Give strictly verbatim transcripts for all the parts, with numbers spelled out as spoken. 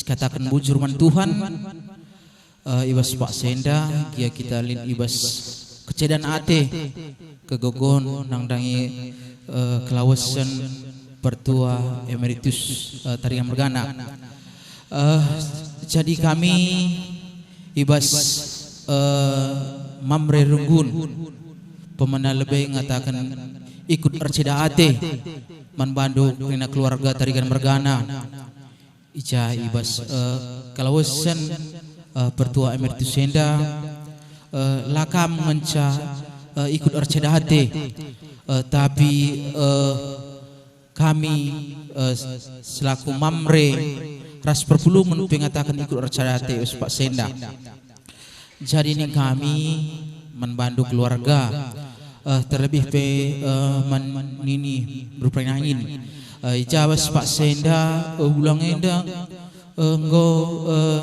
Kataken bujur man Tuhan, eh, i bas paksa enda, gia kita lit i bas kecedan ate, kegegohen nandangi, eh, kelawesen Pertua Emeritus, eh, Tarigan Mergana. Eh, jadi kami i bas, eh, Mamre Runggun, pemena lebe ngataken ikut erceda ate man bandu kerina keluarga Tarigan Mergana. I ja i bas, eh, kelawesen, eh, Pertua Emeritus enda, eh, la kam ngenca, eh, ikut erceda ate, eh, tapi, eh, kami, eh, selaku Mamre ras perpulungen pe ngataken ikut erceda ate i bas paksa enda. Jadi ning kami man bandu keluarga, eh, terlebih pe, eh, man nini berupa nangin. Eh, i ja bas paksa enda, eh, bulang enda, eh, enggo, eh,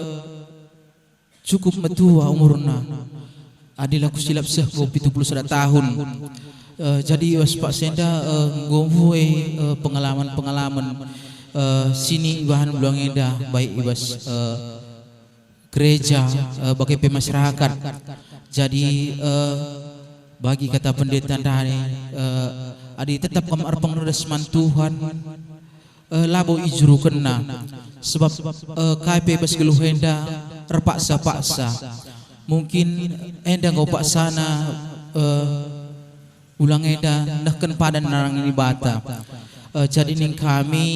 cukup metua umurna. Adi la kusilap seh enggo pitu puluh sada tahun. Eh, jadi i bas paksa enda, eh, enggo mbue, eh, pengalaman-pengalaman, eh, si ibahan bulang enda, baik i bas, eh, gereja, eh, bage pe masyarakat. Jadi, eh, bagi kata pendeta ndai, eh, adi tetap kam erpengerna man Tuhan, eh, labo ijurukenna. Sebab, eh, kai pe bas geluh enda erpaksa-paksa. Mungkin enda enggo paksana, eh, bulang enda nehken padan nandangi Dibata. Eh, jadi ning kami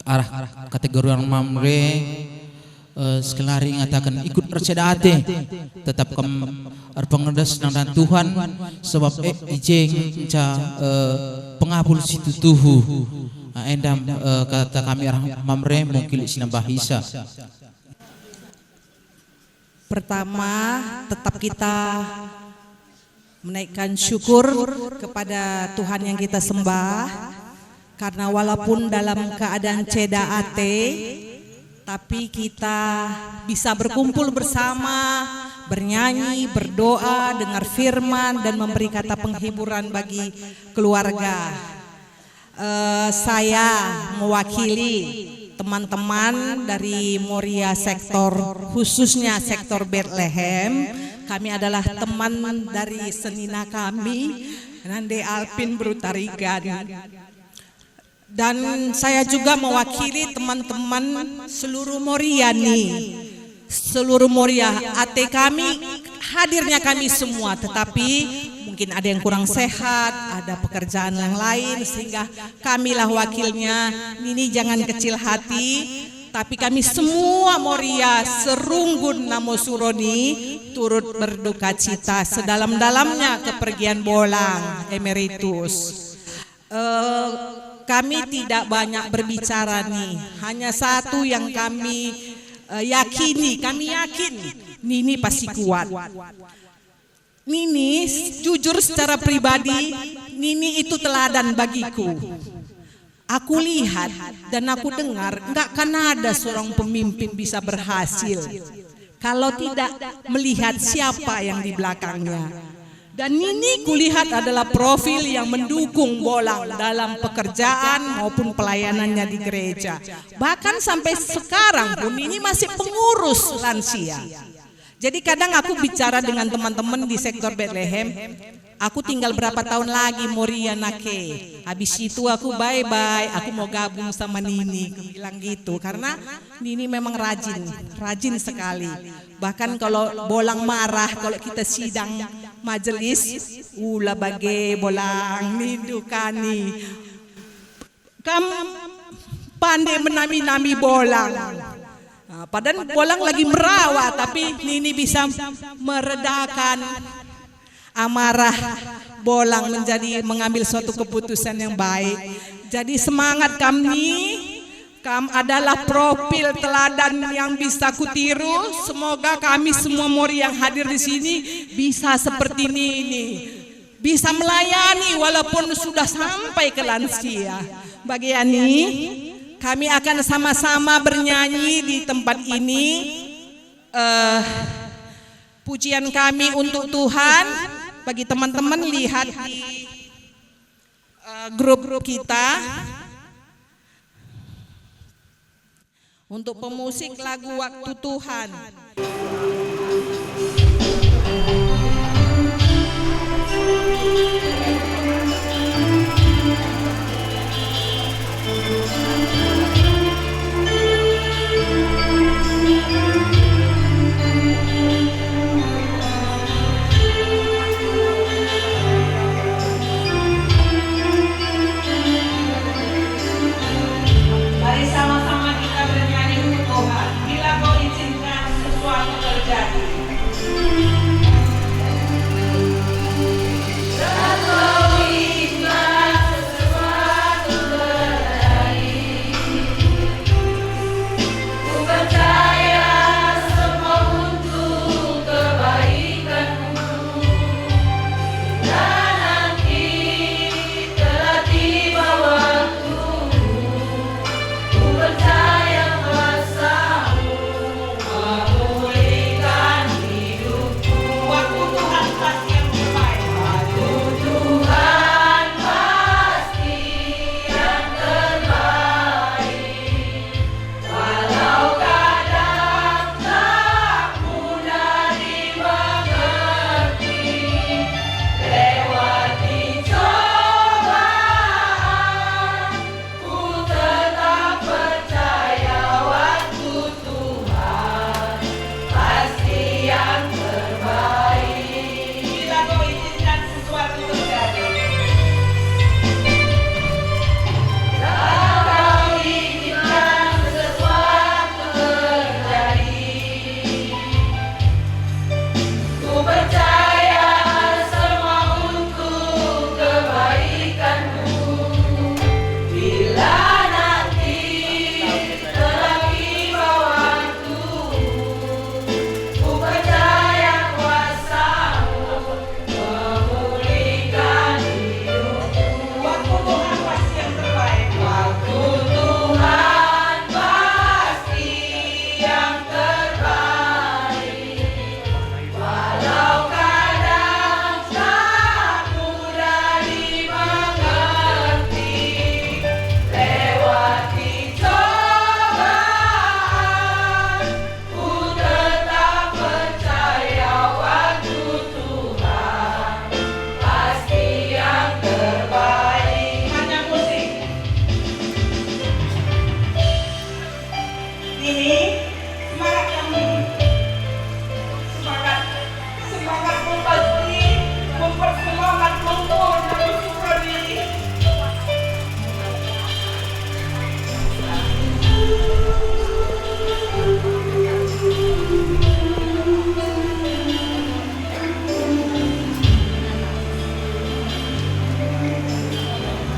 arah kategori orang Mamre, eh, sekelari ngataken ikut erceda ate, tetap kam erpengerna nandangi Tuhan, sebab, eh, i je ngenca, eh, pengabul si tuhu. Ah, enda, eh, kata kami arah Mamre, mungkin lit si nambahisa. Pertama, tetap kita menaikkan syukur kepada Tuhan yang kita sembah, karena walaupun dalam keadaan ceda ate, tapi kita bisa berkumpul bersama, bernyanyi, berdoa, dengar firman, dan memberi kata penghiburan bagi keluarga. Eh, saya mewakili teman-teman dari Moria sektor, khususnya sektor Betlehem. Kami adalah teman dari senina kami, Nande Alpin Beru Tarigan. Dan saya juga mewakili teman-teman seluruh Moria nih. Seluruh Moria, ate kami, hadirnya kami semua, tetapi mungkin ada yang kurang sehat, ada pekerjaan yang lain, sehingga kamilah wakilnya. Nini jangan kecil hati, tapi kami semua Moria serunggun namo suro ni turut berduka cita sedalam-dalamnya kepergian Bolang Emeritus. Eh, kami tidak banyak berbicara nih, hanya satu yang kami, eh, yakini, kami yakin Nini pasti kuat. Nini, jujur secara pribadi, Nini itu teladan bagiku. Aku lihat dan aku dengar, nggak akan ada seorang pemimpin bisa berhasil kalau tidak melihat siapa yang di belakangnya. Dan Nini kulihat adalah profil yang mendukung Bolang dalam pekerjaan maupun pelayanannya di gereja. Bahkan sampai sekarang pun Nini masih pengurus lansia. Jadi kadang aku bicara dengan teman-teman di sektor Betlehem, aku tinggal berapa tahun lagi Moria nake. Habis itu aku bye-bye, aku mau gabung sama Nini, aku bilang gitu. Karena Nini memang rajin, rajin sekali. Bahkan kalau Bolang marah, kalau kita sidang majelis, ula bage Bolang, nindu kani. Kam pande menami-nami Bolang. Ah, padahal Bolang lagi merawa, tapi Nini bisa meredakan amarah Bolang menjadi mengambil suatu keputusan yang baik. Jadi semangat kami, kam adalah profil teladan yang bisa kutiru. Semoga kami semua Moria yang hadir di sini bisa seperti Nini, bisa melayani walaupun sudah sampai ke lansia. Bagi Nini, kami akan sama-sama bernyanyi di tempat ini. Eh, pujian kami untuk Tuhan. Bagi teman-teman, lihat di, eh, grup kita. Untuk pemusik lagu Waktu Tuhan. Mari sama-sama kita bernyanyi untuk Tuhan. Bila kau izinkan sesuatu terjadi. Bila kau izinkan sesuatu terjadi. Ku percaya semua untuk kebaikanmu. Dan nanti telah tiba waktumu. Ku percaya kuasamu memulihkan hidupku. Waktu Tuhan pasti yang terbaik. Waktu Tuhan pasti yang terbaik. Walau kadang tak mudah dimengerti, lewati cobaan, ku tetap percaya waktu Tuhan pasti yang terbaik. Bila kau izinkan sesuatu terjadi. Bila kau izinkan sesuatu terjadi. Ku percaya semua untuk kebaikanmu. Bila nanti telah tiba waktumu, ku percaya kuasamu memulihkan hidupku. Waktu Tuhan pasti yang terbaik. Waktu Tuhan pasti yang terbaik. Walau kadang tak mudah dimengerti, lewati cobaan, ku tetap percaya waktu Tuhan pasti yang terbaik. Hanya musik. Ini semangat kami. Semangat, semangatmu pasti mempersemangat membawa terus kami.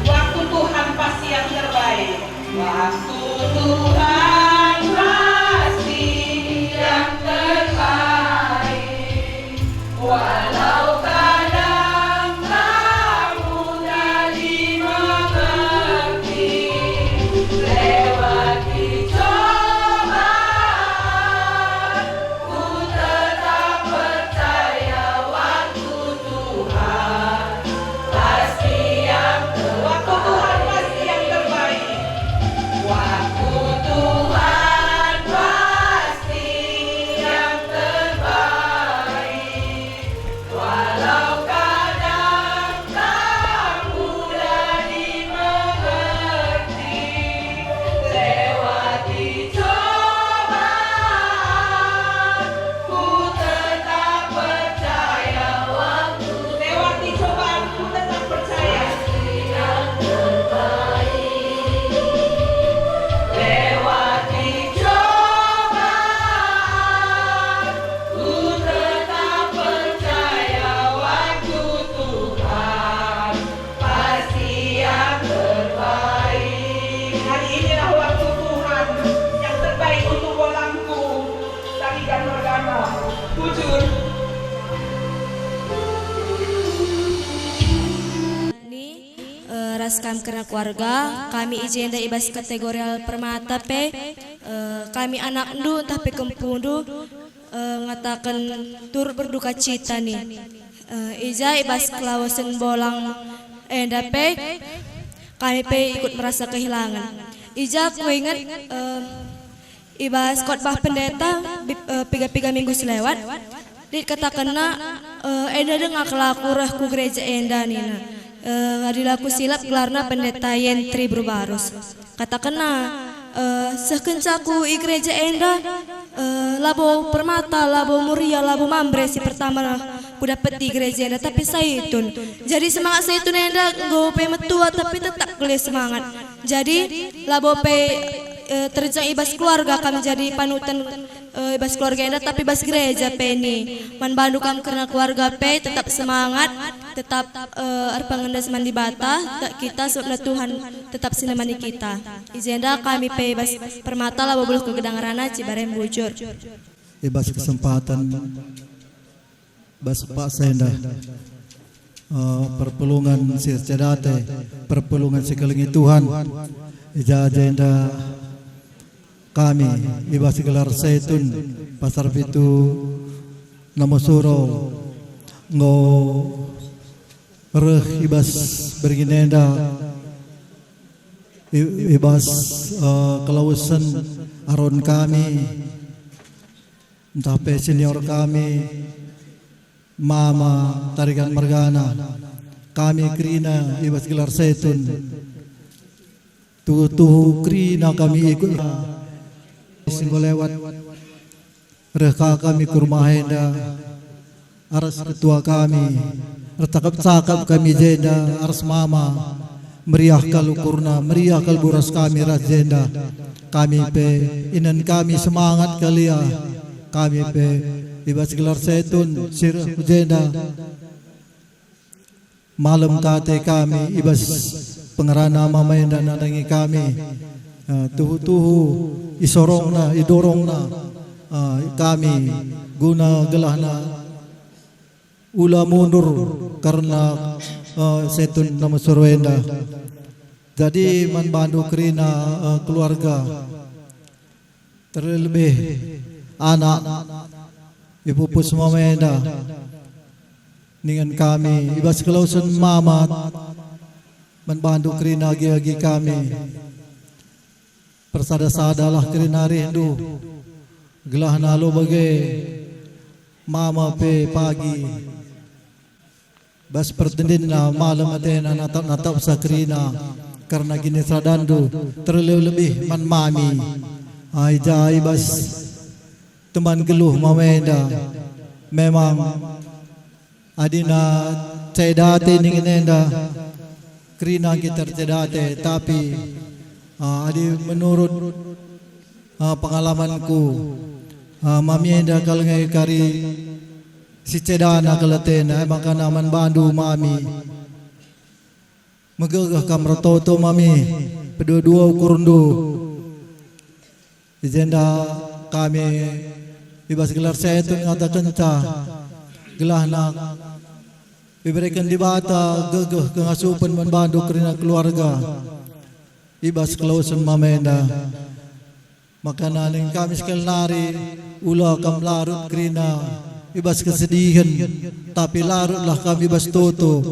Waktu Tuhan pasti yang terbaik. Waktu Tuhan pasti yang terbaik. Walau kadang tak mudah dimengerti, lewati cobaan, ku tetap percaya waktu Tuhan pasti yang terbaik. Waktu Tuhan pasti yang terbaik. Waktu Tuhan pasti yang terbaik. Walau kadang tak mudah dimengerti, lewati cobaan, ku tetap percaya waktu. Lewati cobaan, ku tetap percaya. Lewati cobaan, ku tetap percaya waktu Tuhan pasti yang terbaik. Hari inilah waktu Tuhan yang terbaik untuk bolangku, Tarigan Morgana. Bujur. Ni, eh, ras kam kerna keluarga, kami i jenda i bas kategorial Permata pe, eh, kami anakndu ntah pe kempundu, eh, ngataken turut berduka cita ni. Eh, i ja i bas kelawesen bolang enda pe, kami pe ikut merasa kehilangan. I ja kuinget, eh, I bas khotbah pendeta, bi-, eh, piga-piga minggu selewat, lit katakenna, eh, "Enda denga kal aku reh ku gereja enda," nina. Eh, adi la kusilap gelarna pendeta Yentri Beru Barus. Katakenna, eh, "Seh kenca aku i gereja enda, eh, labo permata, labo muria, labo mambre si pertama kudapeti i gereja enda, tapi saitun. Jadi semangat saitun enda enggo pe metua, tapi tetap kal semangat." Jadi, labo pe, eh, terjeng i bas keluarga kam jadi panutan, eh, i bas keluarga enda, tapi bas gereja pe ni. Man bandu kam kerna keluarga pe tetap semangat, tetap, eh, erpengendes man Dibata, tak kita sebabna Tuhan tetap si nemani kita. I jenda kami pe bas permata labo beluh kegedang rana Cibareng Bujur. I bas kesempatan bas paksa enda, eh, perpulungen si ercedate, perpulungen si kelengi Tuhan. I ja jenda kami i bas gelar Saitun Pasar Pitu Namusuro enggo reh i bas beringin enda, i, i bas, eh, kelawesen aron kami, ntah pe senior kami, mama Tarigan mergana, kami kerina i bas gelar Saitun. Tuhu-tuhu kerina kami ikut si enggo lewat. Reh ka kami ku rumah enda, ras ketua kami, ercakap-cakap kami jenda, ras mama, meriah kal ukurna, meriah kal buras kami ras jenda. Kami pe, inen kami semangat kal ia. Kami pe, i bas gelar Saitun, si reh ku jenda. Malem ka ate kami i bas pengerana mama enda nandangi kami. Eh, tuhu-tuhu isorongna, idorongna, eh, kami guna gelahna ula mundur kerna, eh, Saitun Namusuro enda. Jadi man bandu kerina, eh, keluarga, terlebih anak ipupus mama enda. Ningen kami i bas kelawesen mama man bandu kerina agi-agi kami. Persada-sadalah kerina arihndu, gelahna alu bage mama pe pagi bas pertendinna malem atena natap-natapsa kerina kerna kiniseradanndu, terlebih-lebih man mami. Ai ja i bas teman geluh mama enda. Memang adina ceda ate ningen enda, kerina kita erceda ate, tapi, ah, adi menurut, ah, pengalamanku, ah, mami enda kal nge kari si cedana kal atena, e maka man bandu mami. Megegeh kam ertoto mami, pedua-dua ukurndu. I jenda kami i bas gelar Saitun ngatakenca, gelahna ibereken Dibata gegeh kengasupen man bandu kerina keluarga i bas kelawesen mama enda. Maka nina kami sekali nari, ula kam larut kerina i bas kesedihen, tapi larutlah kam i bas toto,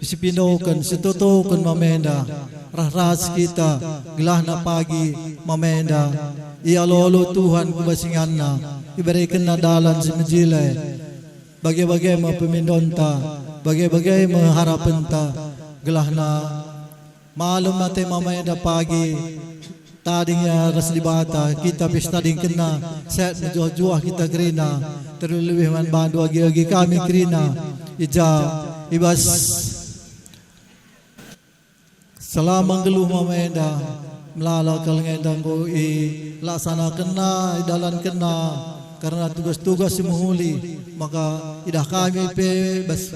sipindoken, sitotoken mama enda, rah-rah kita, gelahna pagi mama enda ialo-alo Tuhan ku bas inganna, iberekenna dalan si mejile. Bage-bage me pemindonta, bage-bage me harapenta, gelahna malem ate mama enda pagi, tading ia ras Dibata, kita pe sitadingkenna, sehat mejuah-juah kita kerina, terlebih man bandu agi-agi kami kerina, i ja, i bas selama nggeluh mama enda, melala kal nge enda enggo ilaksanakenna, idalankenna, kerna tugas-tugas si mehuli, maka idah kami pe bas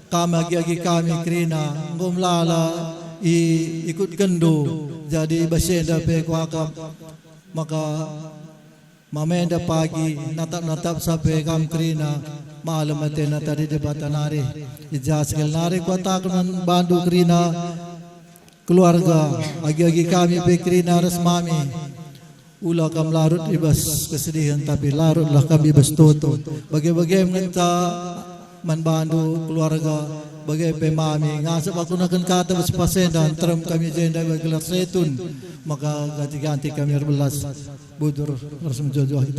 kam agi-agi kami kerina enggo melala i-, ikutkenndu. Jadi bas enda pe kuakap maka mama enda pagi natap-natapsa pe kam kerina, malem atena tading Dibata nari. I ja sekali nari kuataken man bandu kerina keluarga, agi-agi kami pe kerina ras mami. Ula kam larut i bas kesedihen, tapi larutlah kam i bas toto. Bage-bage ngenca man bandu keluarga, Bage pe mami, ngasup aku naken kata bas pasenda, nterem kami jenda bas gelar setun, maka ganti-ganti kami erbelas budur ras mejuah-juah kita.